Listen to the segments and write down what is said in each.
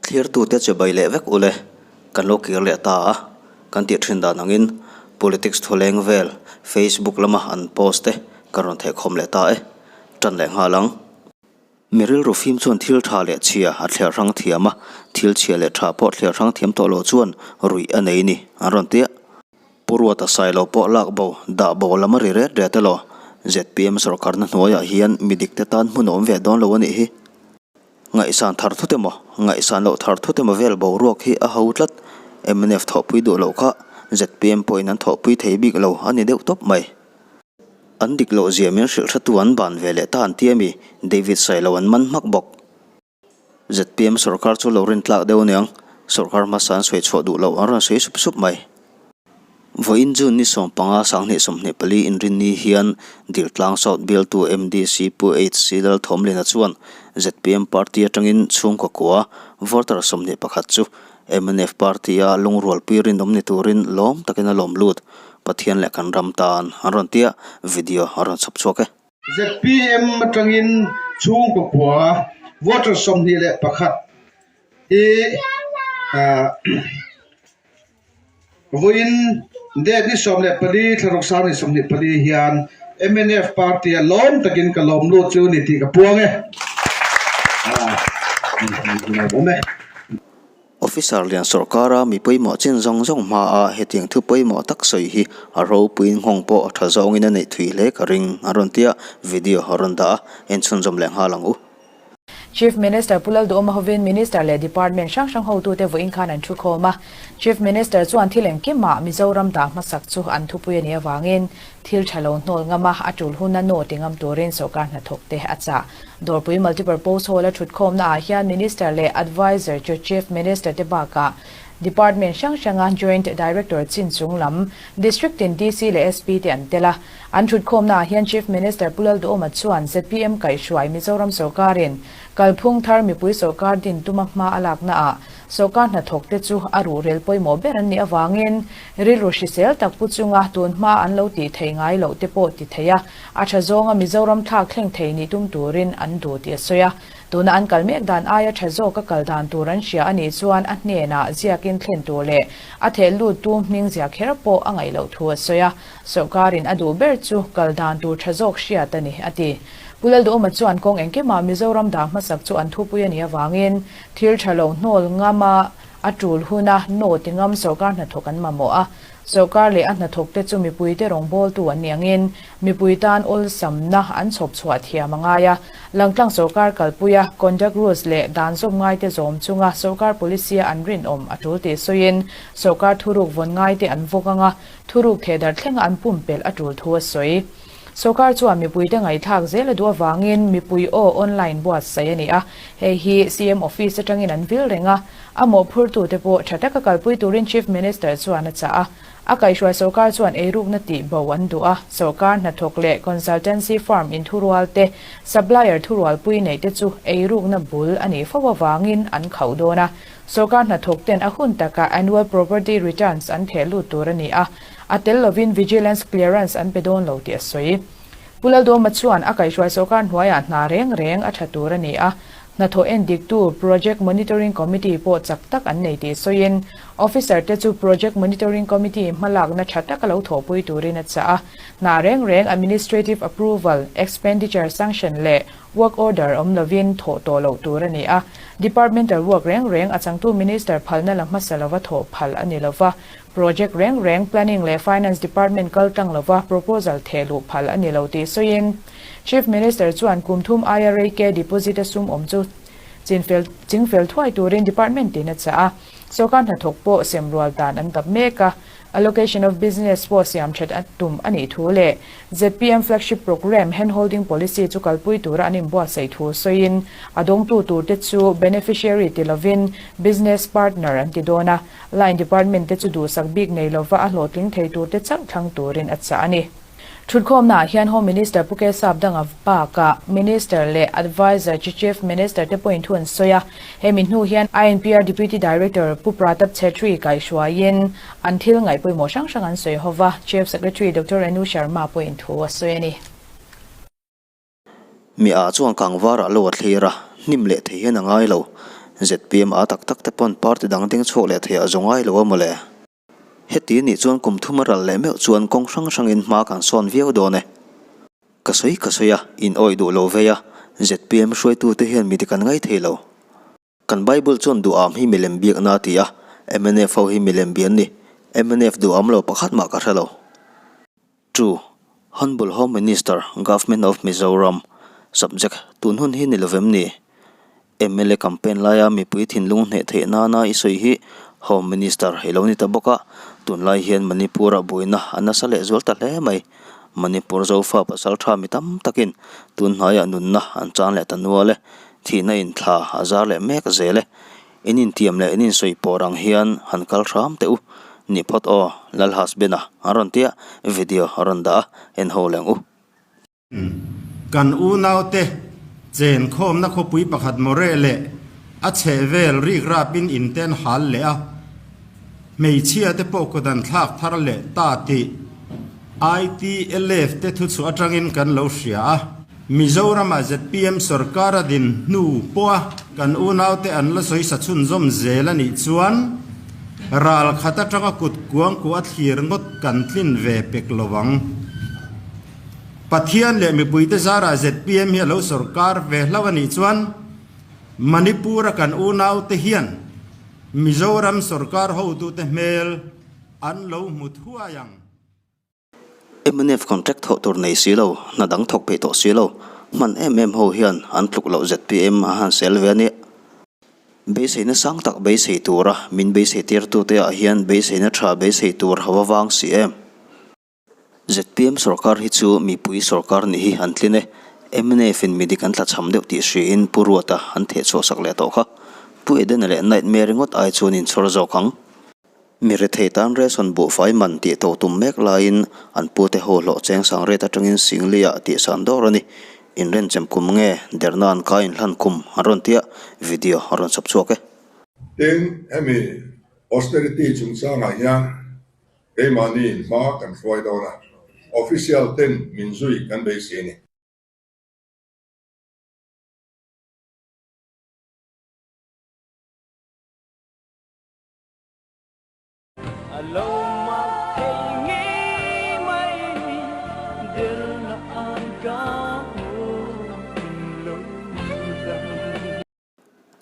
Thlirtute chibai leh vek ule, kan lo kir leh ta a, kan tih thin dan angin politics thuleng vel Facebook lama an post te kan rawn thehkhawm leh ta e, tan leh nghal ang. Mi rilru fim chuan thil tha leh chhia a thliar hrang thiam a, thil chhia leh tha pawh thliar hrang thiam tawh loh chuan ruih a nei ni, an rawn ti a. Pu Ruata Sailo pawh lak bo, dah bo lam a ri ret ret elaw? Zpm sorkarna hnuaiah hian mi dikte tan hmun a awm ve dawn lo a nih hi. Ngaihsan thar thut emaw, ngaihsan loh thar thut emaw vel boruak hi a ho tlat. Mnf thawhpui duh loh kha zpm pawhin an thawhpui thei bik lo a ni deuh tawp mai. An dik loh zia min hrilh hretu an ban ve leh ta an ti a mi? David Sailo an man hmak bawk. Zpm sorkar chu lo rin tlak deuh aniang, sorkar hmasa an sawi chhuah duh loh an rawn sawi sup sup mai. Vawiin June ni 15 2024 inrinni hian Diltlang South bialtu MDC Pu HC Lalthawmlina chuan zpm party atangin chhungkaw kua voter 21 chu Mnf party-a lungrualpui rinawm ni turin lawm takin a lawm lut. Pathian leh kan ram tan an rawn tia video a rawn chhawp chhuak e. Zpm atangin chhungkaw kua voter 21 hi vawiin date ni 14 thla ruk sang ni 24 hian mnf party-a lawm takin ka lawm lut chu ni tih ka puang e. Lawmawm e. Officer lian sawrkara mi pawimawh chin zawng zawng hmaa hetiang thu pawimawh tak sawi hi a ropuiin nghawng pawh a tha zawngin a neih thui hle ka ring an rawn tia video a rawn dah a, en chhunzawm leh nghal ang u. Chief Minister Pu Lalduhawma hovin Minister leh Department hrang hrang hotute vawiin khan an thukhawm a. Chief Minister chuan thil engkimah Mizoram dah hmasak chu an thupui a nih avangin thil tha lo hnawl ngam a, a tul huna naw ti ngam turin sawrkar hnathawkte a chah. Dawrpui Multipurpose Hall a thutkhawmna ah hian Minister leh Adviser chu Chief Minister te bakah Department hrang hranga Joint Director chin chung lam, District tin DC leh SP te an tel a. An thutkhawmna ah hian Chief Minister Pu Lalduhawma chuan zpm kaihhruai Mizoram sawrkarin kalphung thar mipui sawrkar din tuma hma a lakna ah sawrkar hnathawk te chu a ruhrel pawimawh ber an nih avangin rilru hrisel tak pu chunga tun hma an lo tih theih ngai loh te pawh ti thei a, a tha zawnga Mizoram thlak thleng thei nih tum turin an duh tih a sawi a. Tuna an kal mek dan aia tha zawka kal dan tur an hria a nih chuan a hnenah ziakin thlen tur leh a theh luttu hming zia kher pawh a ngaih loh thu a sawi a. Sawrkarin a duh ber chu kal dan tur tha zawk hriat a ni, a ti. Pu Lalduhawma chuan kawng engkimah Mizoram dah hmasak chu an thupui a nih avangin thil tha lo hnawl ngama a tul huna naw ti ngam sawrkar hnathawk an mamawh a. Sawrkar leh a hnathawkte chu mipuite rawngbawltu an nih angin mipui tan awlsamna an chhawp chhuah thiam a ngai a. Langtlang sawrkar kalpuia conduct rules leh dan zawm ngaite zawm chunga sawrkar policy-a an rinawm a tul tih sawiin sawrkar thuruk vawn ngaite an vawk anga Thuruk thehdarh thlenga an pumpelh a tul thu a sawi. Sawrkar chuan mipuite ngaihthlak zel a duh avangin mipui aw online buatsaih a ni a, hei hi CM office atangin an vil reng a, a mawhphurtute pawh tha taka kalpui turin Chief Minister chuan a chah a. A kaihhruai sawrkar chuan eirukna tih bo an duh a, sawrkar hnathawk leh consultancy firm inthurual te, supplier thurualpui neih te chu eirukna bul a nih fo avangin an khauh dawn a. Sawrkar hnathawk ten a hun takah Annual Property Returns an theh lut tur a ni a, a tel lovin Vigilance Clearance an pe dawn lo tih a sawi. Pu Lalduhawma chuan a kaihhruai sawrkar hnuaiah hna reng reng a tha tur a ni a, hnathawh en diktu Project Monitoring Committee pawh chak tak an nei tih sawiin Officer te chu Project Monitoring Committee hmalakna tha taka lo thawhpui turin a chah a, hna reng reng Administrative Approval, Expenditure Sanction leh Work order awm lovin thawh tawh loh tur a ni a, Departmental work reng reng a changtu Minister phalna la hmasa lova thawh phal a ni lova, Project reng reng Planning leh Finance Department kal tlang lova proposal theh luh phal a ni lo tih sawiin Chief Minister chuan kum thum aia rei ke deposit a sum awm chu chinfel chingfel thuai turin Department tin a chah a, sawrkar hnathawk pawh sem rual dan an dap mek a. Allocation of Business pawh siam that a tum a nih thu leh zpm Flagship Programme Handholding Policy chu kalpui tura an inbuatsaih thu sawiin a dawngtu turte chu beneficiary ti lovin business partner an ti dawn a, line department te chu duhsak bik nei lova a hlawhtling thei turte chauh thlang turin a chah a ni. Thutkhawmnaah hian Home Minister Pu Kesap Danga bakah Minister leh Adviser chi Chief Minister te pawhin thu an sawi a. Hemi hnu hian INPR Deputy Director Pu Pratap Chhetri kaihhruaiin an thil ngaih pawimawh hrang hrang an sawi ho va, Chief Secretary Doctor Renu Sharma pawhin thu a sawi a ni. Mi ah chuan kangvar ah lo a thlir a, hnim leh thei hian a ngai lo. Zpm a tak tak te pawn party dang ding chhuak leh thei ah zawng ngai lo a mawle. Heti nih chuan kum thum a ral leh meuh chuan kawng hrang hrangin hma kan sawn viau dawn e. Ka sawi ka sawi a, in awih duh lo vei a, zpm hruaitute hian mi dik an ngai thei lo. Kan Bible chuan duham hi milem biakna a ti a, mnf ho hi milem bi an ni. Mnf duham lo pakhat mah ka hre lo. To, Hon'ble Home Minister, Government of Mizoram, Subject, Tun hun hi ni lovem ni? Mla campaign laia mipui thinlung hneh theih nana i sawi hi Home Minister i lo ni ta bawk a, tunlai hian Manipur-ah buaina a nasa lehzual ta hle mai. Manipur Zofa pasal tha mi tam takin tun hnaiah nunna an chan leh ta nual e, thihna inthla a zar leh mek zel e. In intiam leh in insawi pawr ang hian han kal hram teh u. Ni phawt aw, Lal husband-a an rawn tia video a rawn dah a, en ho leng u. Kan unaute chenkhawmna khawpui pakhat Moreh leh a chhehvel rikrapin inten hal leh a, hmeichhia te pawh kut an thlak thar leh ta tih ITLF te thuchhuah atangin kan lo hria a. Mizoramah zpm sorkar a din hnu pawha kan unaute an la sawi sa chhunzawm zel a nih chuan ral khat atanga kut kuangkuah a thlir ngawt kan tlin ve pek lo ang. Pathian leh mipuite zarah zpm hi a lo sorkar ve hlauh a nih chuan Manipur-a kan unaute hian Mizoram sorkar hotute hmel an lo hmu thuai ang. Mnf contract thawh tur nei si lo, hna dang thawk peih tawh si lo, hman em em ho hian an tluk loh zpm a han sel ve a nia. Beiseina sang tak beisei tura min beisei tirtute ah hian beiseina tha beisei tur a va vang si em? Zpm sorkar hi chu mipui sorkar ni hi an tlin e. Mnf in midik an tlachham deuh tih hriin Pu Ruata an thehchhuah sak leh tawh kha. Pu Edena leh Nightmare ringawt ai chuan inchhawr zawk ang. Mi rethei tan ration buhfai man tih to tum mek laiin an pute ho hlawh cheng sang rate atangin Singli ah tih san dawr a ni. Inrenchem kum nge derna an kai inhlan kum an rawn tia video a rawn chhawp chhuak e. Tin, hemi austerity chungchangah hian keimahni hma kan hruai dawn a, official ten min zui kan beisei a ni.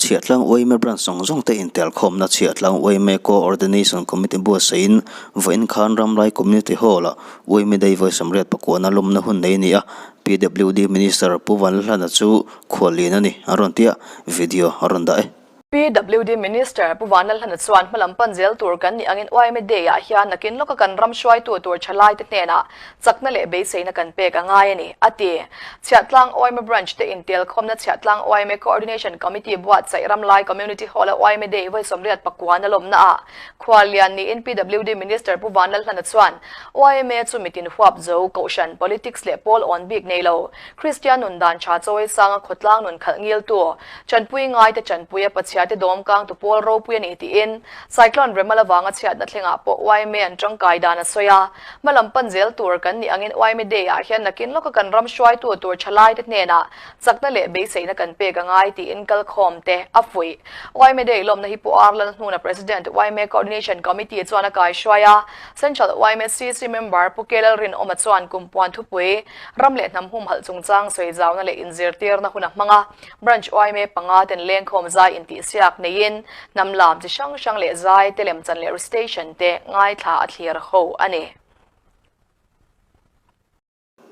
Chhiahtlang Uaime Branch zawng zawng te intelkhawmna Chhiahtlang Uaime Co-ordination Committee buatsaihin vawiin khan Ramlai Community Hall-ah Uaime Day vawi 34 lawmna hun nei a ni a, PWD Minister Pu Vanlalhlana chu khuallian a ni a rawn ti a, video a rawn dah e. PWD Minister Pu Vanlalhlana chuan hmalam pan zel tur kan nih angin yma Day-ah hian nakin lawka kan ram hruaitu tur thalaite hnenah chakna leh beiseina kan pek a ngai a ni, a ti. Chhiahtlang yma Branch te intelkhawmna Chhiahtlang yma Coordination Committee buatsaih Ramlai Community Hall-a yma Day vawi 89 a lawmnaah khuallian niin PWD Minister Pu Vanlalhlana chuan yma chu mitin huap zo, kohhran, politics leh pawl awn bik nei lo, Kristian nun dan tha chawi sanga khawtlang nun khalh ngiltu, Chanpui ngaite chanpui a pachhiate dawm kangtu pawl ropui a ni tiin Cyclone Remal avanga chhiatna thlengah pawh yma an tangkai dan a sawi a. Hmalam pan zel tur kan nih angin yma Day ah hian nakin lawka kan ram hruaitu tur thalaite hnenah chakna leh beiseina kan pek a ngai tiin kalkhawm te a fuih. Yma Day lawmna hi Pu R Lalhnuna President yma Coordination Committee chuan a kaihruai a, Central yma CC member Pu K Lalrinawma chuan kumpuan thupui ram leh hnam humhalh chungchang sawi zauna leh inzirtirna hun a hmang a. Branch yma panga ten lengkhawm zai intihsiak neiin hnam lam chi hrang hrang leh zai te lemchan leh recitation te ngaithla a thlir ho a ni.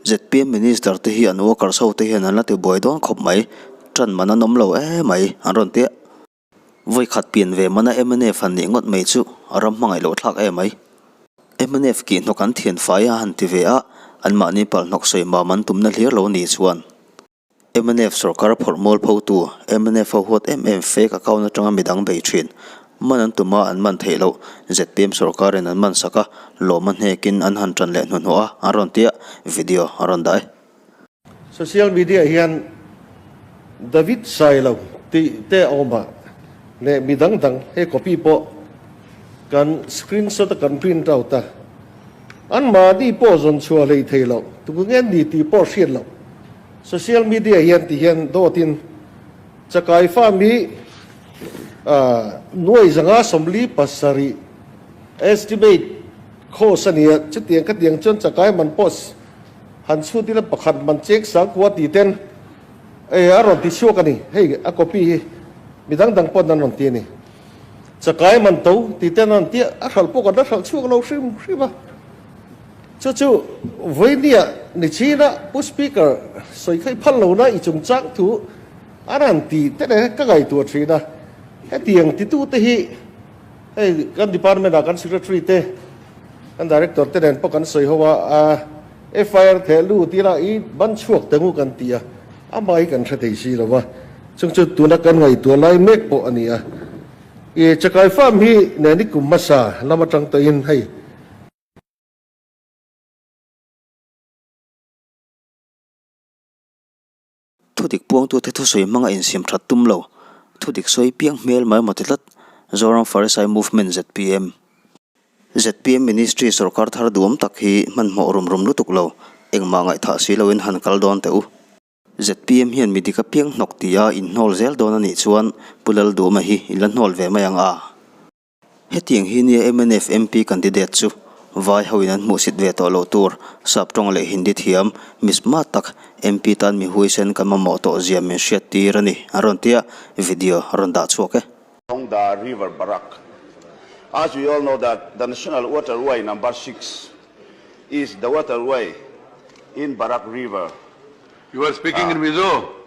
Zpm Minister te hi an workers ho te hian an la tibuai dawn khawp mai, tan man an awm lo e mai an rawn ti a. Vawi khat pian ve mana mnf han nih ngawt mai chu a ram hmangaih loh thlak e mai. Mnf kih hnawk an thian fai a han ti ve a, anmahni palhnawk sawi mam an tumna hlir lo ni chuan. Mnf sorkar phawrh mual photu, mnf ho huat em em fake account atanga midang bei thin. Man an tum a, an man theih loh. Zpm sorkarin an man sak a, lawm a hnekin an han tan leh hnuhnawh a, an rawn ti a, video a rawn dah e. Social media hian David Sailo tih te a awm a, leh mi dang dang he copy pawh kan screenshot a kan print out a, Anmahni pawh zawn chhuah hlei thei loh, tuku nge ni tih pawh hriat loh. Social media hian ti hian dawtin chakai farm hi Nuai 547 estimate cost a ni a, chutiang ka tiang chuan chakai man pawh han chhut ila pakhat man cheng sangkua tih ten a rawn ti chhuak a ni. Hei a copy hi mi dang dang pawn an rawn ti a ni. Chakai man to tih ten an rawn ti a, a hralh pawh kan la hralh chhuak lo hrim hrim a. Chu chu vawinia ni china Pu Speaker sawi kha i phal lo na i chungchang thu a rawn ti te leh ka ngaihtuah thin a. Hetiang titute hi hei kan department ah kan secretary te kan director te nen pawh kan sawi ho a, a FIR theh lut ila i ban chhuak teng u kan ti a, amah hi kan hre thei si lo va, chung chu tuna kan ngaihtuah lai mek pawh a ni a. I chakai farm hi nen i kum hmasa lam atang tawhin hei. Thudik puangtute thusawi hmanga insiam that tum lo, thudik sawi piang hmel mai maw ti tlat, Zoram Pharisai Movement, zpm. Zpm Ministry sorkar thar duhawm tak hi hmanhmawh rum rum lutuk lo, engmah ngaihthah si loin han kal dawn teh u. Zpm hian mi dik a piang hnawk tia inhnawl zel dawn a nih chuan Pu Lalduhawma hi in la hnawl ve mai ang a. Hetiang hi nia mnf MP candidate chu vai hoin an hmuhsit ve tawh loh tur sap tawng leh Hindi thiam mi smart tak MP tan mi huaisen kan mamawh tawh zia min hriat tir a ni an rawn tia video a rawn dah chhuak e. Along the river Barak. As we all know that the national waterway number 6 is the waterway in Barak river. You are speaking in Mizo?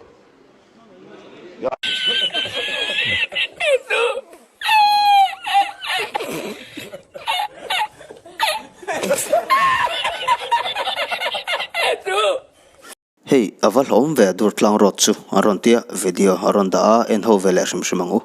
Hei, a va hlawm ve Durtlang Road chu a rawn tia video a rawn dah a, en ho ve leh hrim hrim ang u.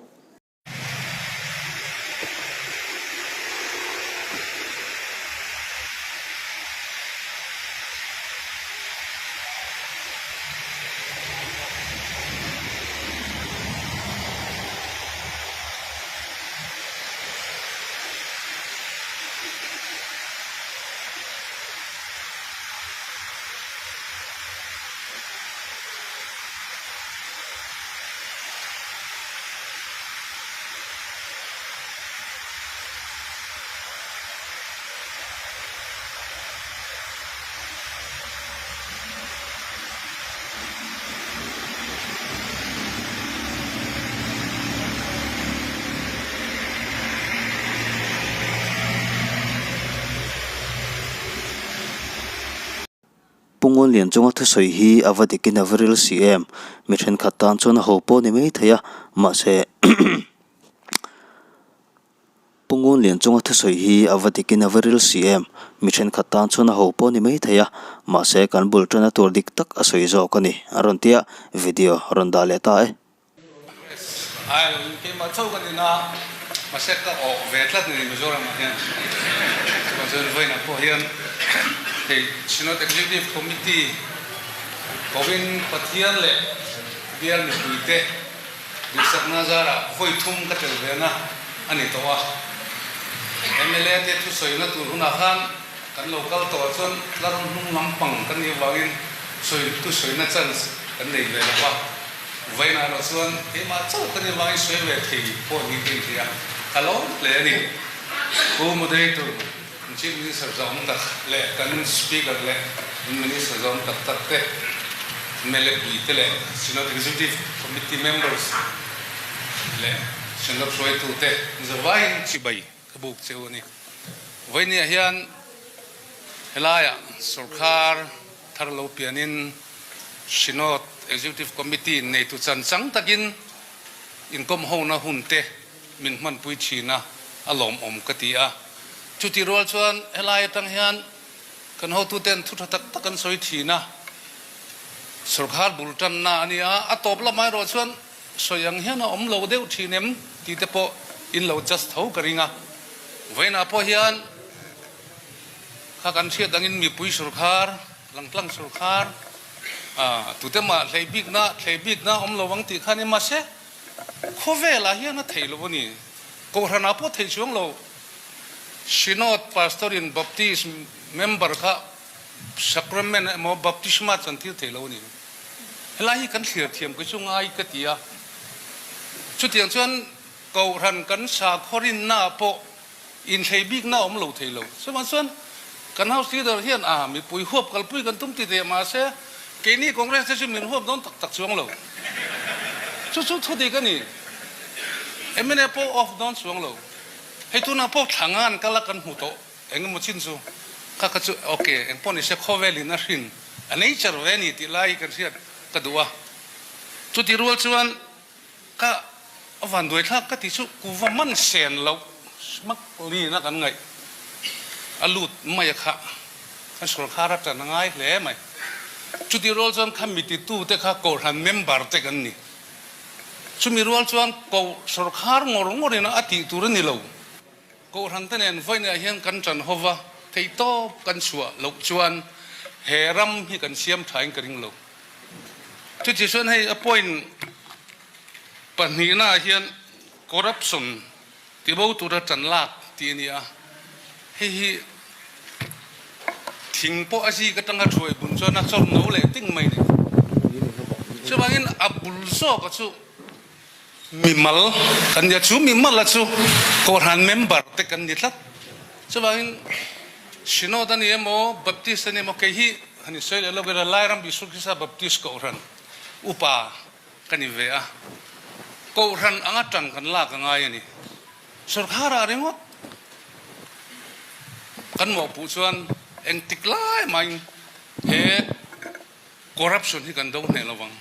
Pu Ngunlian chunga thusawi hi a va dikin a va ril si em? Mi thenkhat tan chuan a ho pawh ni mai thei a, mahse Pu Ngunlian chunga thusawi hi a va dikin a va ril si em? Mi thenkhat tan chuan a ho pawh ni mai thei a, mahse kan bul tana tur dik tak a sawi zawk a ni, a rawn ti a, video a rawn dah leh ta e. Ai lo in keimah chauh ka ni na, mahse ka awk ve tlat a ni Mizoram ah hian. Chuvang chuan vawiinah pawh hian hei Synod Executive Committee kovin Pathian leh bial mipuite Duhsakna zarah vawi thum ka tel ve na a ni tawh a. Mla te thusawina tur hunah khan kan lo kal tawh ah chuan tlar hnung lampang kan nih avangin sawi thusawina chance kan nei ve lo va. Vawiinah erawh chuan keimah chauh ka nih avangin sawi ve thei pawh ni ka inthei a, ka lawm hle a ni. Pu Moderator. Chief Minister zawng tak leh kan Speaker leh Minister zawng tak tak te, mla pui te leh Synod Executive Committee members leh Synod hruaitu te zavaiin chibai ka buk cheu a ni. Vawinia hian helaiah sorkar thar lo pianin Synod Executive Committee neitu chan chang takin inkawm hona hun te min hmanpui thin a, a lawmawm ka ti a. Chutih rual chuan helai atang hian kan hotuten thu tha tak tak an sawi thin a, sorkar bul tanna a ni a, a tawp lamah erawh chuan sawi ang hian a awm lo deuh thin em tih te pawh in lo just tho ka ring a. Vawiinah pawh hian kha kan hriat angin mipui sorkar, langtlang sorkar, tute mah hlei bikna, thlei bikna awm lo ang tih kha a ni mahse, Khawvelah hian a theih lo a ni. Kohhranah pawh theih chuang lo. Synod Pastor in Baptist member kha sacrament emaw baptisma chan tir thei lo a ni. Helai hi kan thlir thiam kei chu ngai ka ti a. Chutiang chuan. Kohhran kan sakhaw rinnaah pawh inhlei bikna a awm lo thei lo. Chuvang chuan kan House Leader hian a mipui huap kalpui kan tum ti teh mahse keini Congress te chu min huap dawn tak tak chuang lo. Chu chu thu dik a ni. Mna pawh off dawn chuang lo. Hei tunah pawh thla nga an kal a kan hmu tawh eng emaw chin chu kha kha chu ok engpawh nise khawvelin a hrin a nature ve a ni tih lai hi kan hriat ka duh a. Chuti rual chuan Ka vanduai thlak ka ti chu kuva man sen loh smak lin a kan ngaih a lut mai a kha kan sawrkhar a tan a ngai hle mai. Chutih rual chuan kha mititu te kha Kohhran member te kan ni. Chumi rual chuan koh sawrkhar ngawr ngawr in a tih tur a ni lo. Kohhran te nen vawiinah hian kan tan ho va, theihtawp kan chhuah loh chuan he ram hi kan siam thain ka ring lo. Chuti chuan hei a point pahnihnaah hian corruption tibo tura tan lak tih a ni a, hei hi thing pawh a zik atanga thuai bun chuan a chawr no leh ting mai a ni. Chuvangin a bul zawka chu mimal kan nia, chu mimala chu Kohhran member te kan ni tlat. Chuvangin Synod a ni emaw, Baptist a ni emaw, kei hi han insawi leh lawk ila, Lairam Isua Krista Baptist Kohhran upa ka ni ve a, Kohhran anga tang kan lak a ngai a ni. Sawrkharah ringawt kan mawhpuh chuan engtik lai mahin he Corruption hi kan do hneh lo vang.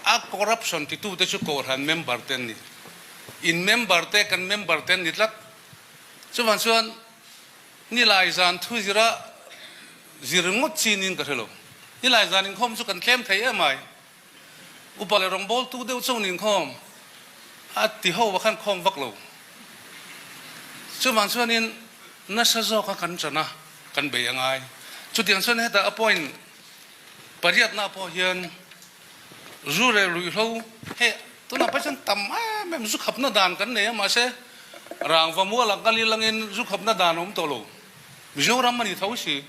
A corruption titute chu Kohhran member te an ni. In member te kan member te an ni tlat. Chuvang chuan Nilai zan thu zira zir ngawt chi niin ka hre lo. Nilai zan inkhawm chu kan tlem thei em ai. Upa leh rawngbawltu deuh chauh ni inkhawm a ti ho a khan khawm vak lo. Chuvang chuanin nasa zawka kan chan a, kan bei a ngai. Chutiang chuan hetah a point Pariatna pawh hian zu leh ruihhlo hei tunah pawh chuan tam em em zu khapna dan kan nei a mahse rangva mual ang kal ilangin zu khapna dan a awm tawh lo. Mizoram a ni tho si.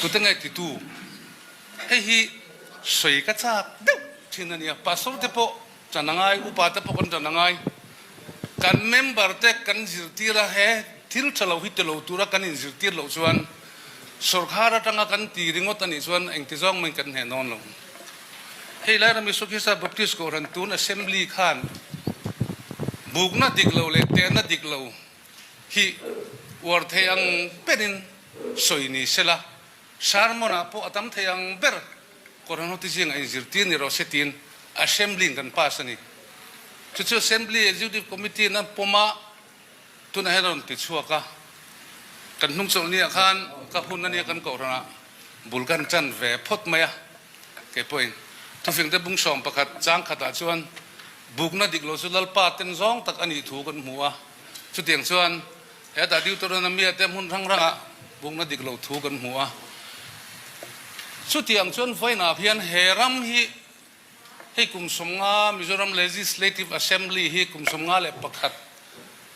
Tute nge titu hei hi sawi ka chak deuh thin a nia. Pastor te pawh tan a ngai, upa te pawh kan tan a ngai. Kan member te kan zirtir a, he thil tha lo hi ti lo tura kan inzirtir loh chuan sawrkhar atanga kan ti ringawt a nih chuan engti zawng maiin kan hneh dawn lo. Hei lai ram Isua Krista Baptist Kohhran tun Assembly khan bukna dik lo leh tehna dik lo hi uar thei ang berin sawi ni sela, sermon ah pawh a tam thei ang ber Kohhran hote zingah inzirtir ni rawh se tiin Assembly in kan pass a ni. Chu chu Assembly Executive Committee in a pawm a, tunah hian a rawn ti chhuak a. Kan hnungchawlh ni ah khan ka hun a nia kan kohhranah bul kan tan ve phawt mai a. Kei pawhin thufingte bungsawm pakhat chang khatah chuan bukna dik lo chu Lalpa ten zawng tak a nih thu kan hmu a. Chutiang chuan Hetah Deuteronomia te hmun hrang hrangah bukna dik lo thu kan hmu a. Chutiang chuan vawiinah hian he ram hi hei kum 50 Mizoram Legislative Assembly hi kum 51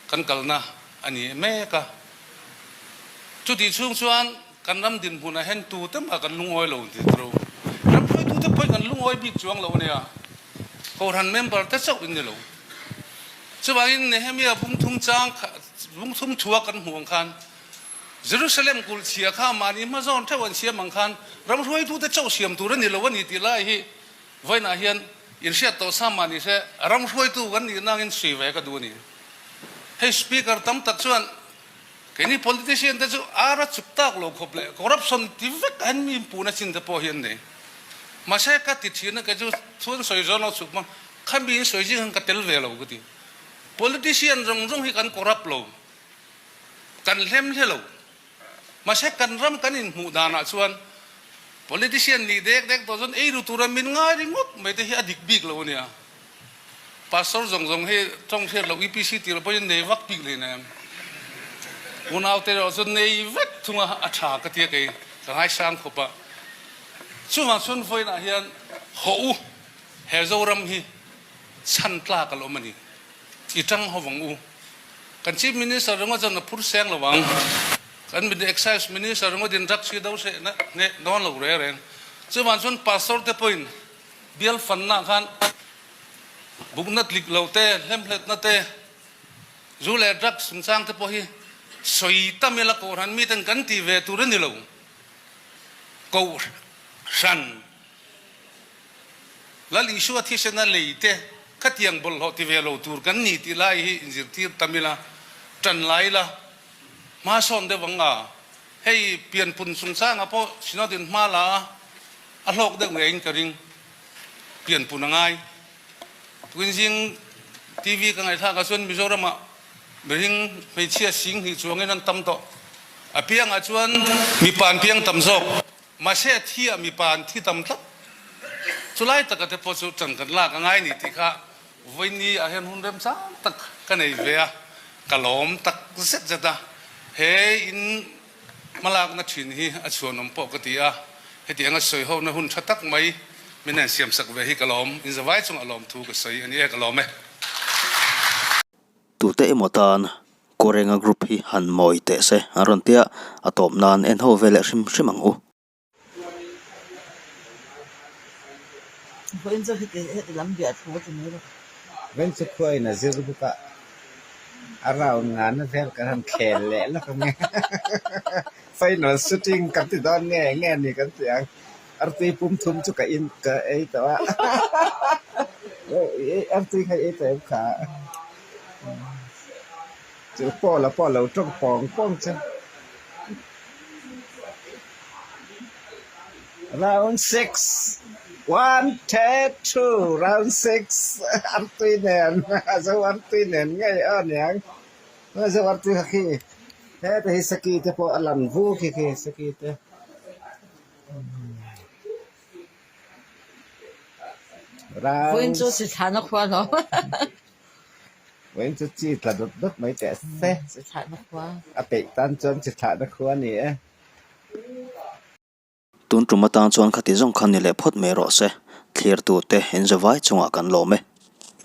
kan kalna a ni mek a. Chutih chhung chuan kan ram dinhmunah hian tute mah kan lungawi lo ti tro. Ram hruaitute pawhin kan lungawi bik chuang lo a nia. Kohhran member te chauh in ni lo. Chuvangin Nehemia bungthum chang bungthum thua kan hmuh ang khan Jerusalem kulh chhia kha mahni hma zawn theuh an siam ang khan ram hruaitute chauh siam tur a ni lo a ni tih lai hi vawiinah hian inhriat tawh sa mah ni se ram hruaitu kan nih nangin sui ve ka duh a ni. Hei Speaker tam tak chuan Keini politician te chu ar a chuk tak lo khawp leh corruption ti vek an mi inpuhna chin te pawh hi an nei. Mahse ka ti thin a kei chu thu an sawi zawn lo chuk hmang kha mi in sawi zing khan ka tel ve lo ka ti. Politician zawng zawng hi kan corrupt lo, kan hlem hle lo. Mahse kan ram kan inhmuh danah chuan politician nih dek dek tawh chuan eiru tura min ngai ringawt mai te hi a dik bik lo a nia. Pastor zawng zawng hi tawng hriat loh UPC tih loh pawhin nei vak bik leh nem. Unaute erawh chu nei vek thung a, a tha ka tia kei ka ngaisang khawp a. Chuvang chuan vawiinah hian hawh u, he Zoram hi chhan tlak a la awm a ni. I tang ho vang u. Kan Chief Minister ringawt chuan a phur seng lo ang. Kan Excise Minister ringawt in drugs hi do hreh na dawn lo reng reng. Chuvang chuan Pastor te pawhin Bial fanna khan. Bukna tlik lo te, hlemhletna te, zu leh drugs chungchang te pawh hi sawi tam ila Kohhran miten kan tih ve tur a ni lo. Kohhran Lal Isua thisena lei te khatiang bawlhhlawh ti ve lo tur kan ni tih lai hi inzirtir tam ila, tan lai ila, hma sawn deuh ang a. Hei pianpun chungchangah pawh Synod in hma la a, a hlawk deuh ngeiin ka ring. Pianpun a ngai. Tukin zing TV ka ngaihthlak ah chuan Mizoramah mihring hmeichhia 2000 chuangin an tam tawh. A piangah chuan mipa an piang tam zawk. Mahse a thi ah mipa an thi tam tlat. Chulai taka te pawh chu ṭan kan lak a ngai ni tih kha vawiini ah hian hun remchang tak ka nei ve a, ka lawm tak zet zet a. He in hmalakna ṭhin hi a chhuanawm pawh ka ti a, hetianga sawi hona hun ṭha tak mai min han siamsak ve hi ka lawm. Inzavai chungah lawmthu ka sawi a ni e, ka lawm e. Tute emaw tan Korenga group hi han mawi teh se an rawn tia, a tawp nan en ho ve leh hrim hrim ang u. Vawiin chu heti heti lam biah thu a ti mai lo. Vawiin chu khuain a zir bawk a, a round ngana vel kan han khel leh lawk ang e. Final shooting kan ti dawn nge nge ni kan ti ang. Artui pum thum chu ka in ka ei tawh a. Artui kha i ei tawh em kha? Chu Paula pawh a lo tawng pawng pawng che. Round 6 1 2 2 round 6 artui nen zo artui nen ngei aw niang zo artui kha khi heta hi saki te pawh a lang vu khi khi saki te. Vawiin chu chi thlahna khua lo. Vawiin chu chi tla dawt dawt mai teh se. Chi thlahna khua. A peih tan chuan chi thlahna khua a ni e. Tun tum atang chuan khati zawng kha ni leh phawt mai rawh se. Thlir tute in zavai chungah kan lawm e.